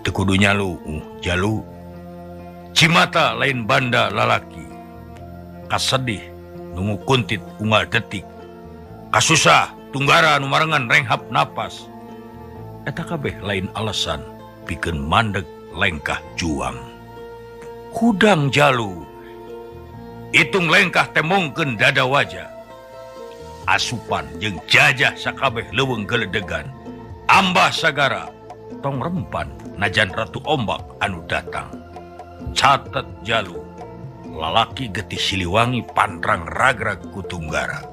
Teu kudu nyalu jalu. Cimata lain banda lalaki. Kasedih nungu kuntit unggal detik. Kasusah tunggara nu marengan renghap napas. Eta kabeh lain alasan pikeun mandeg lengkah juang. Hudang jalu. Itung lengkah temongkeun dada wajah. Asupan jeung jajah sakabeh leuweung geledegan. Ambah sagara tong rempan najan Ratu Ombak anu datang. Catet jalu. Lalaki getih Siliwangi pantrang ragrag ku tunggara.